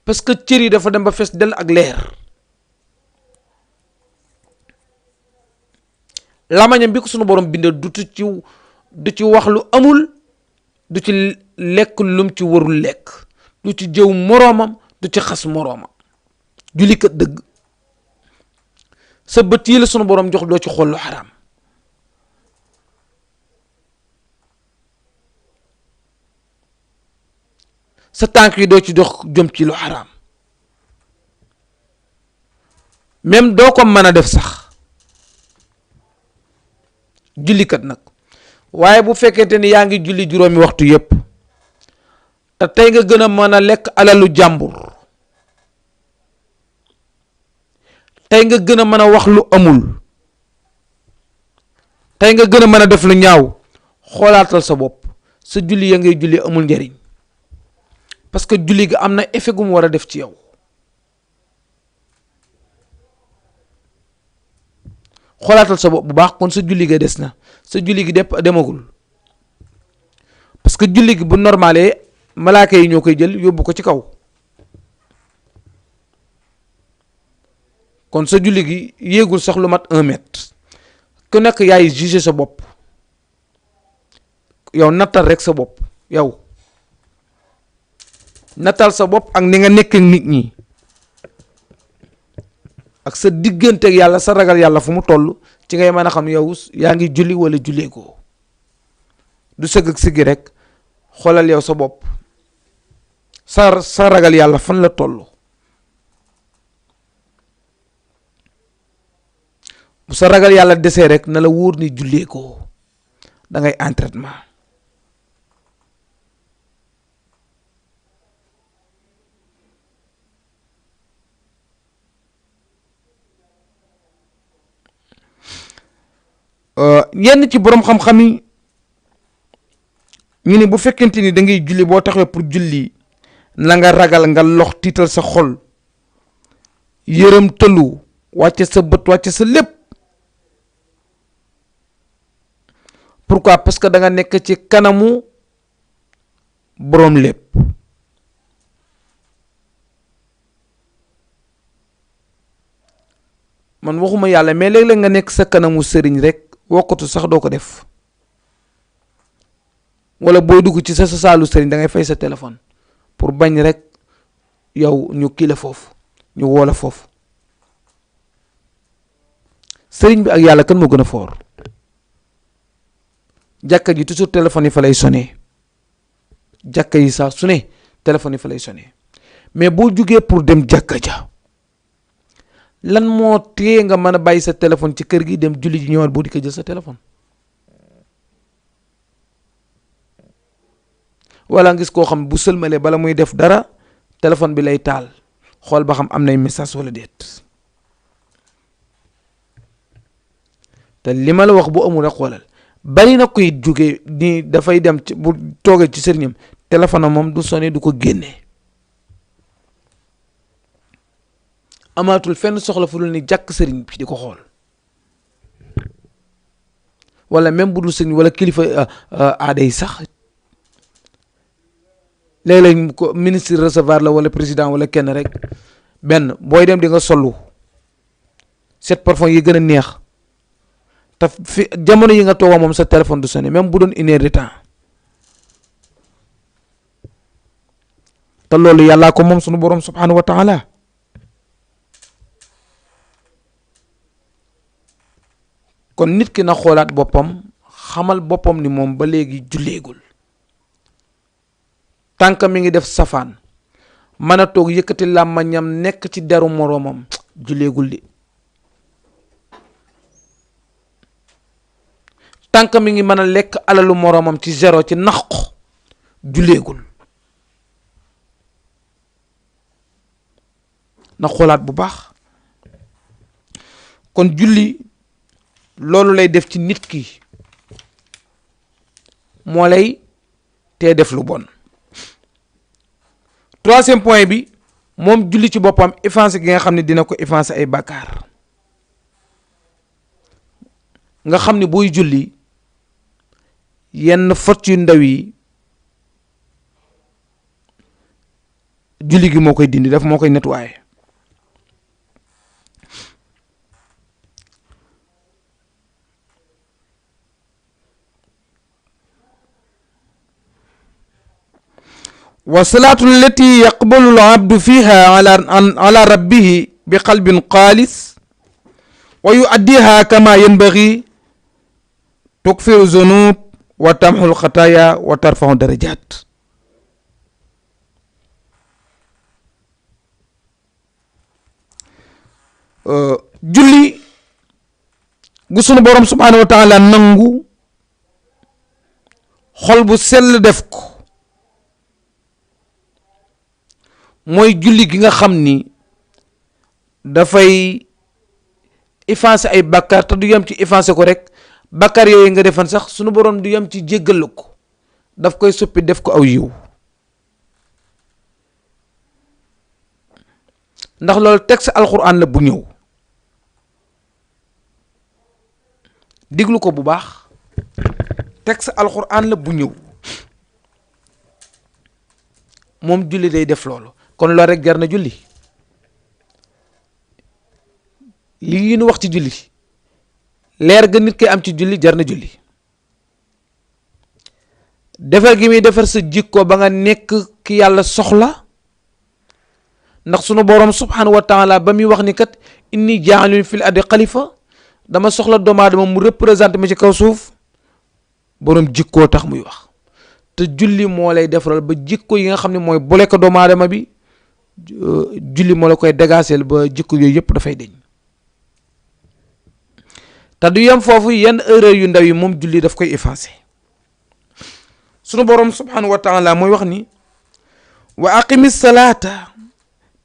parce que cër yi dafa dem ba fees dell ak leer. lamañam bi ko sunu borom bindee du ci wax lu amul, du ci lekk lum ci warul lekk, du ci jëw moroomam, du ci xas moroomam. julli kat dëgg sa bët yi la sunu borom jox doo ci xool lu xaraam. sa tànk yi doo ci dox jëm ci lu xaraam, même doo ko mën a def sax jullikat nag. waaye bu fekkente ni yaa ngi julli juróomi waxtu yépp te tey nga gën a mën a lekk alalu jàmbur, tey nga gën a mën a wax lu amul, tey nga gën a mën a def lu ñaaw, xoolaatal sa bopp. sa julli ya ngay julli amul njariñ parce que julli gi am na effet gu mu war a def ci yow. xoolaatal sa bopp bu baax, kon sa julli ga des na, sa julli gi demagul parce que julli gi bu normalé malaaka yi ñoo koy jël yóbbu ko ci kaw. kon sa julli gi yéegul sax lu mat 1 mètre. ku nekk yaay juger sa bopp, yow nattal rek sa bopp, yow nattal sa bopp ak ni nga nekk nit ñi ak sa diggante ak yàlla, sa ragal yàlla fu mu toll ci ngay mën a xam yow yaa ngi julli wala jullee ko. du sëgg ak siggi rek, xoolal yow sa bopp, sa ragal yàlla fan la toll. bu sa ragal yàlla desee rek na la wóor ni jullee ko, da ngay entraînement. yenn ci borom xam-xam yi ñu ni bu fekkente ni da ngay julli, boo taxawee pour julli na nga ragal, nga lox tiital sa xol, yërëm tëlu, wàcce sa bët, wàcce sa lépp. pourquoi? parce que da nga nekk ci kanamu borom lépp. man waxuma yàlla, mais léeg-léeg nga nekk sa kanamu sëriñ rek wokkatu sax doo ko def, wala booy dugg ci sa saalu sëriñ da ngay fay sa téléphone pour bañ rek yow ñu kii la foofu, ñu woo la foofu. sëriñ bi ak yàlla kan moo gën a foor? jàkka ji toujours téléphone yi fa lay sonné, jàkka yi saa su ne téléphone yi fa lay sonné. mais boo jugee pour dem jàkka ja, lan moo tee nga mën a bàyyi sa téléphone ci kër gi dem julli ji ñëwaat boo di ko jël sa téléphone? wala ngis koo xam bu sëlmalee bala muy def dara téléphone bi lay taal xool ba xam am nay message wala déet. te li ma la wax bu amul rek xoolal, bari na koy jóge ni dafay dem ci bu toogee ci sëriñam téléphone moom du sonné, du ko génne. amaatul fenn soxla fu dul ni jàkk sëriñ bi di ko xool, wala même bu dul sëriñ wala kilifa aada yi sax léeg-léeg ko ministre recevoir la wala président wala kenn rek, benn booy dem di nga sollu set parfum yi gën a neex, te fi jamono yi nga tooga moom sa téléphone du sonné même bu doon 1 heure de temps. te loolu yàllaa ko moom sunu borom subhanahu wa taala. kon nit ki na xoolaat boppam, xamal boppam ni moom ba léegi julleegul. tànk mi ngi def safaan, mën a toog yëkkati làmmañam nekk ci deru moroomam, julleegul di. tànk mi ngi mën a lekk alalu moroomam ci zéro, ci nax ko, julleegul. na xoolaat bu baax. kon julli loolu lay def ci nit ki, moo lay tee def lu bon. troisième point bi moom julli ci boppam effacé gi nga xam ne dina ko effacé ay bàkkaar. nga xam ne booy julli yenn fot yu ndaw yi julli gi moo koy dindi, daf moo koy nettoyé. wa salaatu allati yaqbalu al abdu fiha ala rabbihi bi qalbin xaalis wa yuaddiha kama yanbaghi tukfiru zunub wa tamxul xataaya wa tarfaxu darajat. julli gu sunu borom subhanahu wa taala nangu xol bu sell def ko mooy julli gi nga xam ni dafay effacer ay bàkkaar te du yem ci effacer ko rek, bàkkaar yooyu nga defan sax sunu borom du yem ci jéggal ko, daf koy suppi def ko aw yiw. ndax loolu texte alquran la bu ñëw, diglu ko bu baax, texte alquran la bu ñëw, moom julli day def loolu. kon loolu rek jar na julli. lii ñu wax ci julli, leer ga nit koy am ci julli jar na julli. defar gi muy defar sa jikko ba nga nekk ki yàlla soxla, ndax sunu borom subhanahu wa taala ba muy wax ni kat inni jaalun fil ardi xalifa, dama soxla doomu aadama mu représenté ma ci kaw suuf, borom jikkoo tax muy wax. te julli moo lay defaral ba jikko yi nga xam ne mooy boole ko doomu aadama bi, julli moo la koy dégaaseel ba jikko yooyu yëpp dafay deñ. te du yem foofu, yenn erreur yu ndaw yi moom julli daf koy effacé. sunu borom subhanahu wa taala mooy wax ni wa aqimi salata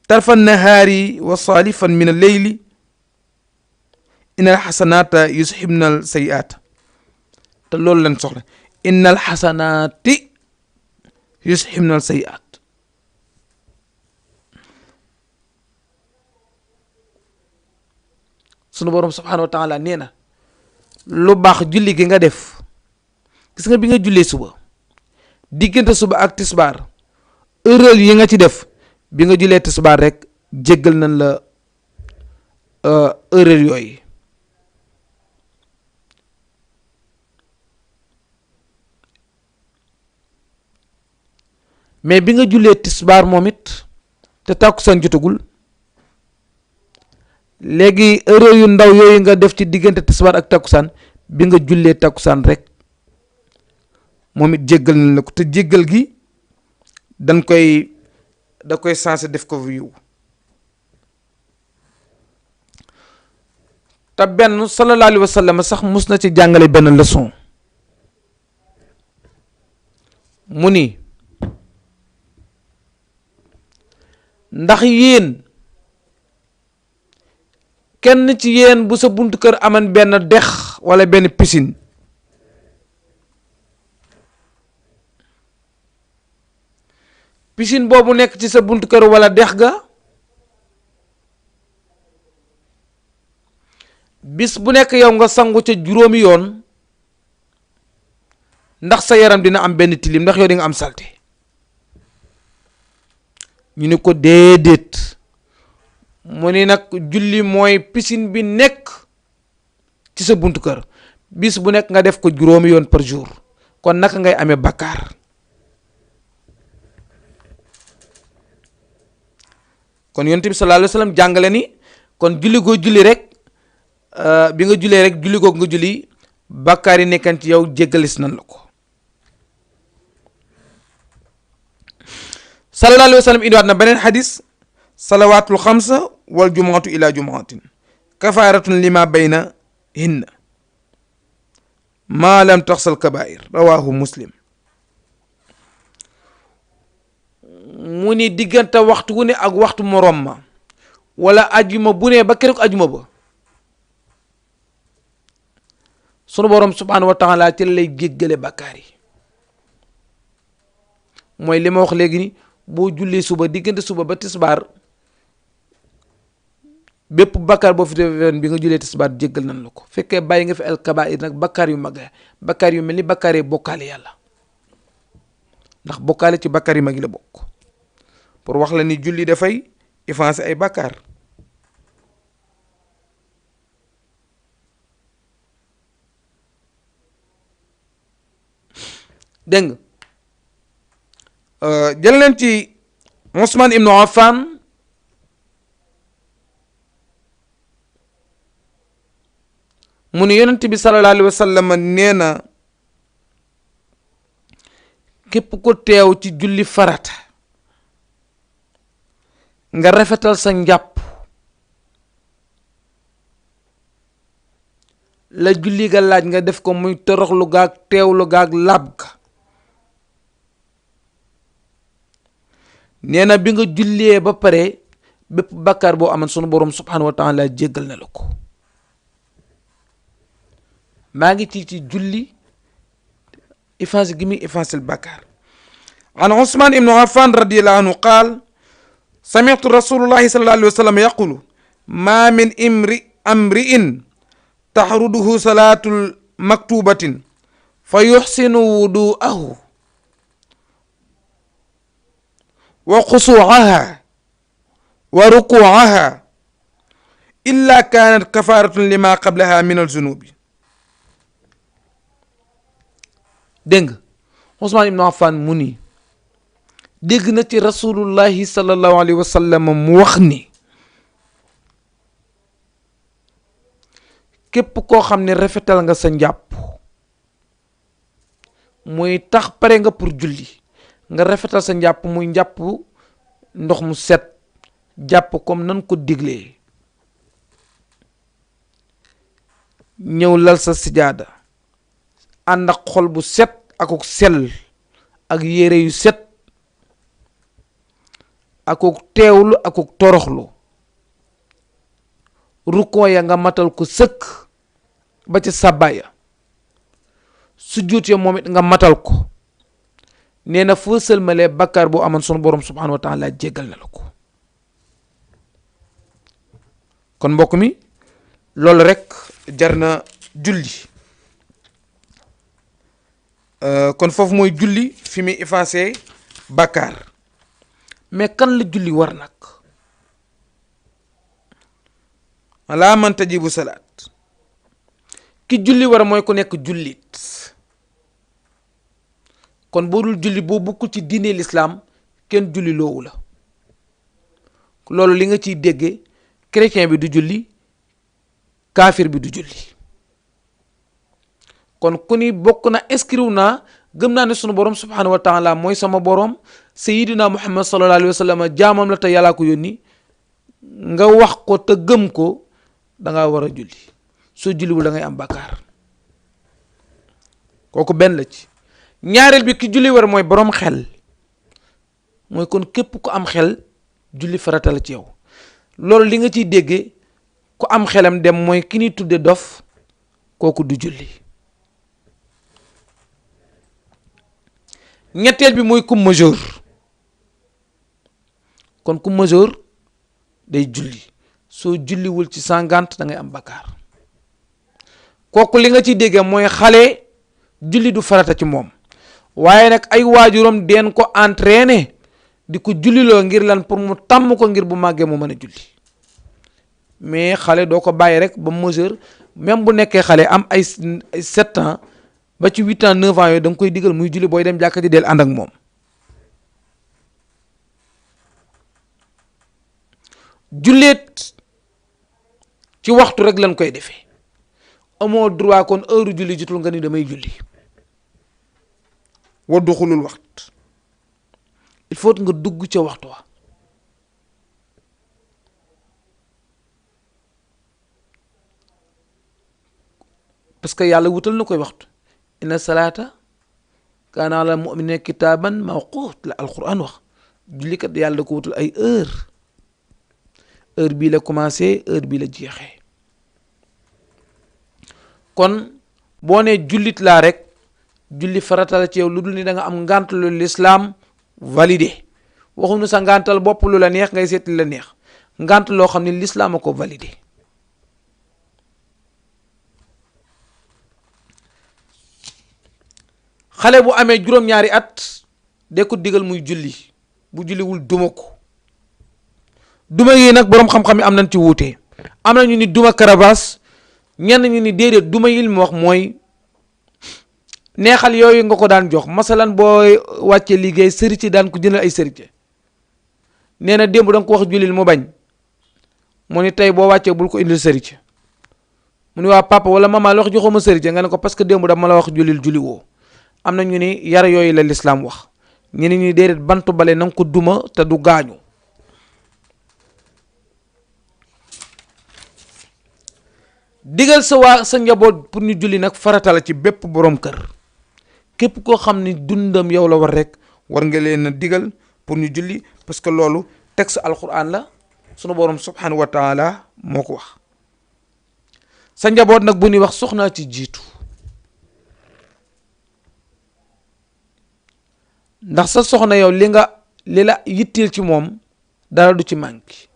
tarfa nahaari wa salifan min al-layli inna al-xasanata yusxibna al-sayiat. te loolu lañ soxla, inna al-xasanaati yusxibna al-sayiat. sunu borom subhanahu wa taala nee na lu baax julli gi nga def, gis nga bi nga jullee suba, diggante suba ak tisbaar, erreur yi nga ci def, bi nga jullee tisbaar rek jéggal nañ la erreur yooyu. mais bi nga jullee tisbaar moom it te tàkkusaan jotagul, léegi erreur yu ndaw yooyu nga def ci diggante tisbaar ak tàkkusaan, bi nga jullee tàkkusaan rek moom it jéggal nañ la ko. te jéggal gi da koy sensé def ko yiw. te benn sallallahu alayhi wa sallam sax mus na ci jàngale benn leçon, mu ni ndax yéen kenn ci yéen bu sa buntu kër aman benn dex wala benn piscine, piscine boobu nekk ci sa buntu kër wala dex ga, bis bu nekk yow nga sangu ca juróomi yoon, ndax sa yaram dina am benn tilim, ndax yow di nga am salte? ñu ne ko déedéet. mu ni nag julli mooy piscine bi nekk ci sa buntu kër, bis bu nekk nga def ko juróomi yoon par jour, kon naka ngay amee bakkaar? kon yonent bi sallallahu alayhi wa sallam jàngale ni kon julli goo julli rek, bi nga jullee rek julli googu nga julli, bakkaar yi nekkan ci yow jéggalis nan la ko. sallallahu alayhi wa sallam indiwaat na beneen xadis, salawaatul xamsa wal jumaatu ila jumaatin kafaaratun lima bayna hinna maa lam taxsal kabair, rawahu muslim. mu ni diggante waxtu wu ne ak waxtu moroom ma wala ajuma bu ne ba keroog ajuma ba sunu borom subhanahu wa taala ci lay jéggale bàkkaar yi. mooy li ma wax léegi ni boo jullee suba diggante suba ba tisbaar bépp bàkkaar boo fi defee bi nga jullee tisbaar jéggal nañ la ko. fekkee bàyyi nga fi al kabaa'ir nag bàkkaar yu mag bàkkaar yu mel ni bàkkaar yi bokkaale yàlla, ndax bokkaale ci bàkkaar yi mag yi la bokk. pour wax la ni julli dafay effacer ay bàkkaar. dégg nga jël leen ci Ousmane ibnu Affan mu ni yonent bi sallallahu alayhi wa sallam nee na képp ko teew ci julli farata nga rafetal sa njàpp la julli ga laaj nga def ko muy toroxlu gaag teewlu gaag lab ga. nee na bi nga jullee ba pare bépp bàkkaar boo amoon sunu borom subhanahu wa taala jéggal na la ko. maa ngi ci julli effacer gi muy effacer bàkkaar. an Usman ibnu Affan radiyallahu anhu qaal sami'tu rasulullahi sallallahu alayhi wa sallam yaqulu ma min amri'in taxruduhu salaatul maktubatin fa yuxsinu wudu'ahu wa xusuucaha wa rukuucaha illa kaanat kafaaratun lima qablaha min alzunubi. dégg nga Usmaan ibnu Affan mu ni dégg na ci rasulullahi sallallahu alayhi wa sallam mu wax ni képp koo xam ne rafetal nga sa njàpp muy tax pare nga pour julli nga rafetal sa njàpp muy njàpp ndox mu set jàpp comme nan ko diglee ñëw lal sa sijaada ànd ak xol bu set akuk sell ak yére yu set akuk teewlu akuk toroxlu rukkoo ya nga matal ko sëkk ba ci sàbbaaya sujjuut ya moom it nga matal ko. nee na foo sëlmalee bàkkaar boo amoon sunu borom subhanahu wa taala jéggal na la ko. kon mbokk mi loolu rek jar na julli. kon foofu mooy julli fi muy effacé bàkkaar. mais kan la julli war nag ala man tajibu salaat ki julli war mooy ku nekk jullit. kon boo dul julli boo bokkul ci diine l'islam kenn julli loowu la. loolu li nga ciy déggee chrétien bi du julli kaafir bi du julli. kon ku ni bokk na inscrire naa gëm naa ne sunu borom subhanahu wa taala mooy sama borom sayidina muhammad sallallahu alayhi wa sallam jaamam la te yàllaa ko yónni nga wax ko te gëm ko da ngaa war a julli. soo julliwul da ngay am bàkkaar. kooku benn la ci. ñaareel bi ki julli war mooy borom xel mooy kon képp ku am xel julli farata la ci yow. loolu li nga ciy déggee ku am xelam dem mooy ki ni tudde dof kooku du julli. ñetteel bi mooy ku majeur kon ku majeur day julli soo julliwul ci 50 da ngay am bakkaar. kooku li nga ciy déggee mooy xale julli du farata ci moom waaye nag ay waajuram deen ko entraîné di ko julliloo ngir lan pour mu tàmm ko ngir bu màggee mu mën a julli. mais xale doo ko bàyyi rek ba majeur même bu nekkee xale am ay 7 ans ba ci 8 ans 9 ans yooyu da nga koy digal muy julli booy dem jàkka ji del ànd ak moom. julleet ci waxtu rek lañ koy defee amoo droit kon heure julli jotul nga ni damay julli. wa duxulul waxt il faut nga dugg ca waxtu wa. parce que yàlla wutal na koy waxtu. inna salaata kaana ala mu'minina kitaaban mawquut la alquran wax jullikat yàlla da ko wutal ay heure heure bii la commencé heure bii la jeexee. kon boo nee jullit laa rek julli farata la ci yow lu dul ni da nga am ngànt lu lislaam validé. waxuñu sa ngàntal bopp lu la neex ngay seet li la neex, ngànt loo xam ne lislaam a ko validé. xale bu amee juróom-ñaari at de ko digal muy julli, bu julliwul duma ko. duma yi nag boroom xam-xam yi am nañ ci wuute. am na ñu ni duma karabaas, ñenn ñu ni déedéet duma yi mu wax mooy neexal yooyu nga ko daan jox. masalan boo wàccee liggéey sëriñ daan ko jëndal ay sëriñ. nee na démb da nga ko wax jullil mu bañ, mu ni tey boo wàccee bul ko indil sëriñ. mu ni waa papa wala mama la wax joxoo ma sëriñ nga ne ko parce que démb dama la wax jullil julli woo. am na ñu ni yar yooyu la lislaam wax, ñeneen ñi déedéet bantu bale na nga ko duma te du gaañu. digal sa njaboot pour ñu julli nag farata la ci bépp boroom kër. képp koo xam ni dundam yow la war rek war nga leen a digal pour ñu julli, parce que loolu texte alquran la, sunu borom subhanahu wa taala moo ko wax. sa njaboot nag bu ñuy wax soxnaa ci jiitu, ndax sa soxna yow li la yitteel ci moom dara du ci manqué.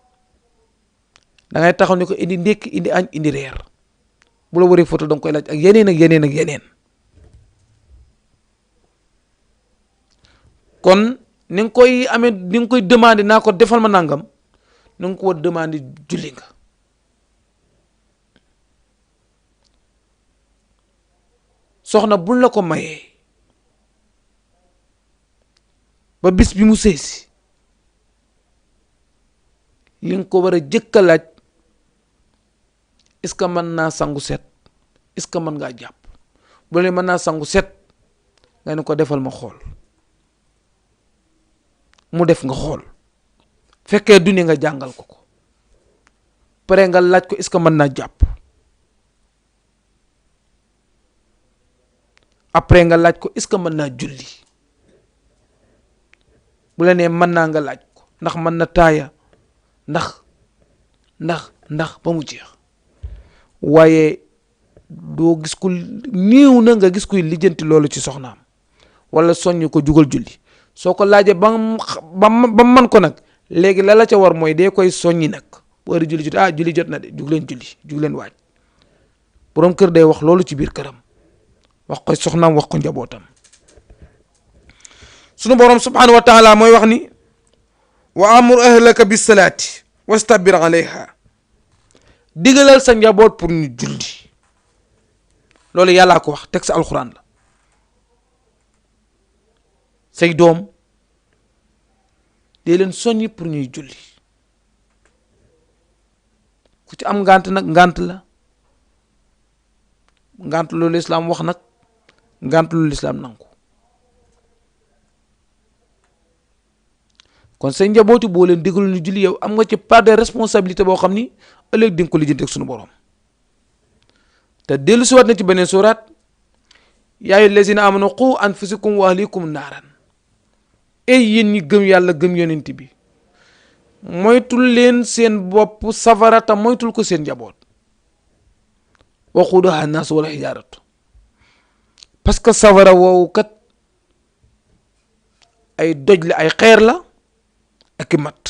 da ngay taxaw ni ko indi ndékki indi añ indi reer, bu la waree photo da nga koy laaj ak yeneen ak yeneen ak yeneen. kon ni nga koy amee ni nga koy demandé naa ko defal ma nangam, ni nga ko war demandé julli nga. soxna buñ la ko mayee ba bis bi mu sëy si, li nga ko war a jëkk a laaj est-ce que mën naa sangu set, est-ce que mën ngaa jàpp. bu la mën naa sangu set nga ne ko defal ma xool, mu def nga xool. fekkee du ni nga jàngal ko ko, pare nga laaj ko est-ce que mën naa jàpp. après nga laaj ko est-ce que mën naa julli. bu la nee mën naa nga laaj ko ndax mën na taaya, ndax ba mu jeex. waaye doo gis ku néew na nga gis kuy lijjanti loolu ci soxnaam wala soññ ko jugal julli. soo ko laajee ba man ko nag léegi la ca war mooy dee koy soññi nag bu heure julli jot julli jot na de jug leen julli, jug leen waaj. boroom kër day wax loolu ci biir këram, wax ko soxnaam wax ko njabootam. sunu borom subhanahu wa taala mooy wax ni wa amur ahlaka bis salaati wastabir alayha. digalal sa njaboot pour ñu julli. loolu yàllaa ko wax teg sa alxuraan la. say doom dee leen soññi pour ñuy julli. ku ci am ngànt nag ngànt la, ngànt loolu lislaam wax nag, ngànt loolu lislaam nangu. kon say njabooti boo leen digalu ñu julli, yow am nga ci part de responsabilité boo xam ni ëllëg di nga ko lijjanti ak sunu borom. te dellu si waat na ci beneen suuraat, yaa ayyuhal lazina amanu qu anfusakum wa ahlikum naaran. ey yéen ñi gëm yàlla gëm yonent bi, moytul leen seen bopp safara te moytul ko seen njaboot. waquuduhaa naas wal hijaaratu, parce que safara woowu kat ay doj la, ay xeer la ak i mat.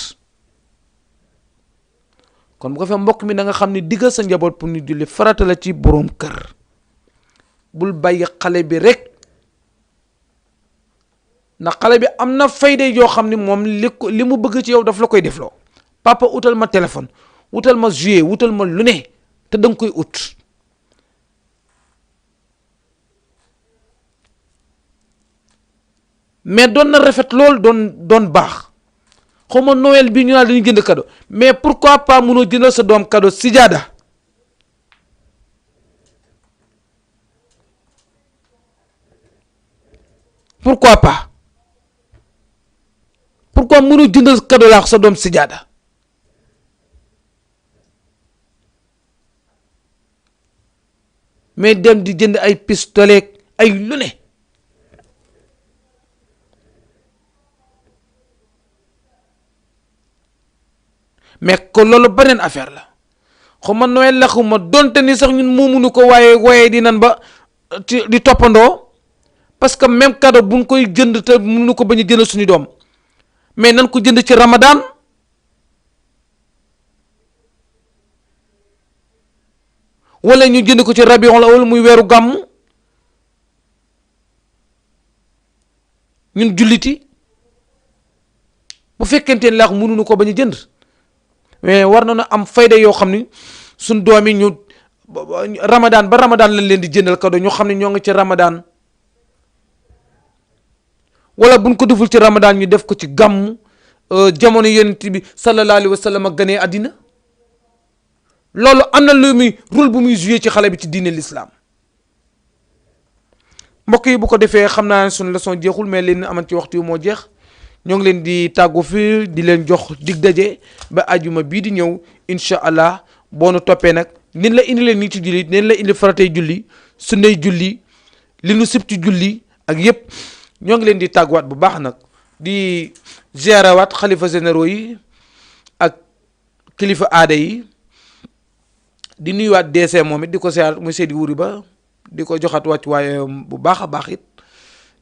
kon bu ko fee mbokk mi da nga xam ne diggal sa njaboot pour ñu julli farata la ci boroom kër. bul bàyyi xale bi rek, ndax xale bi am na fayda yoo xam ne moom li mu bëgg ci yow daf la koy defloo. papa utal ma téléphone, utal ma jouet, utal ma lu ne, te da nga koy ut. mais doon na rafet lool, doon baax. xaw ma Noël bi ñu naan dañuy jënd cadeau, mais pourquoi pas mënoo jëndal sa doom cadeau sijaada. pourquoi pas, pourquoi mënoo jëndal cadeau laa sa doom sijaada. mais dem di jënd ay pistolet ay lu ne. mais ko loolu beneen affaire la xaw ma Noël la xaw ma donte ni sax ñun moomuñu ko waaye di nan ba ci di toppandoo parce que même cadeau buñ koy jënd te mënuñu ko bañ a jënd suñu doom mais nan ko jënd ci Ramadan wala ñu jënd ko ci Rabiul Awwal muy weeru gàmm ñun julliti bu fekkente ne laax mënuñu ko bañ a jënd mais war na am fayda yoo xam ni suñ doom yi ñu Ramadan ba Ramadan lañ leen di jëndal cadeau ñu xam ne ñoo ngi ci Ramadan wala buñ ko deful ci Ramadan ñu def ko ci gàmm jamono yonent bi sallallahu alayhi wa sallam ak ganee àddina loolu am na lu muy rôle bu muy joué ci xale bi ci diine l'islam mbokk yi bu ko defee xam naa ne suñu leçon jeexul mais leen aman ci waxtu yu moo jeex ñoo ngi leen di tàggu fii di leen jox dig daje ba ajuma bii di ñëw incha allah boo nu toppee nag nin la indi leen nii ci julli nin la indi faratay julli sunnay julli li nu sib ci julli ak yépp ñoo ngi leen di tàgguwaat bu baax nag di gérawaat xalifa généraux yi ak kilifa aada yi di nuyuwaat DC moom it di ko ziar muy Seydi Wuri Ba di ko joxaat wàcc waaye bu baax a baax it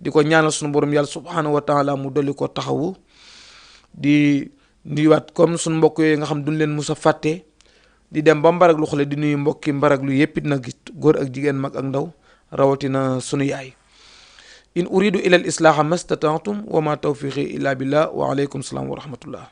di ko ñaanal suñu borom yàlla subhanahu wa taala mu dolli ko taxawu di nuyuwaat comme suñu mbokk yooyu nga xam duñ leen mus a fàtte di dem ba mbarag lu xale di nuyu mbokki mbarag lu yépp it nag góor ak jigéen mag ak ndaw rawatina sunu yaay in uridu ila al islaha mastata'tum wa ma tawfiqi illa billah wa alaykum salaam wa rahmatullah